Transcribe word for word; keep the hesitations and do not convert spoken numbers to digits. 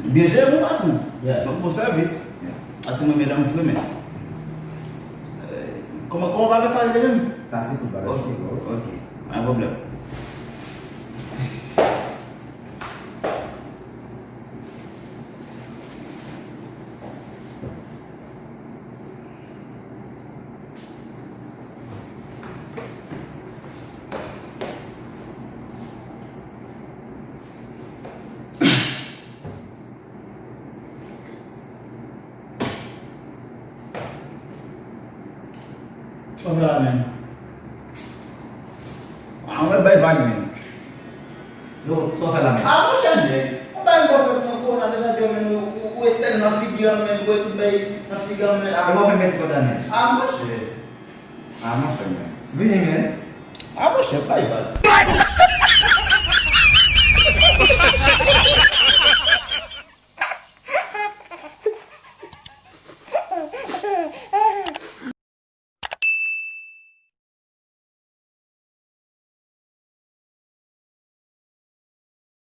Byen jere, bon patwon. Yeah. Bon, bon sèvis. Yeah. Pase mwen, medam, frè, men. Euh, kòman, kòman bagay sa rele menm? Sa se tout bagay. Ok, ok. Pa gen pwoblèm. Sa w fè la menm? A, mwen bay vag menm. Yo, sa w fè la menm? A, monchè, nèg. Yon bagay mwen fè pou mwen, kowona deja dèyè menm, ou, ou, ou Estelle nan figi an menm, voye tout bagay nan figi an menm. A, mwen fè mèt kontan menm. A, monchè. A, monchè, menm. Vini, menm. A, monchè, bay vag.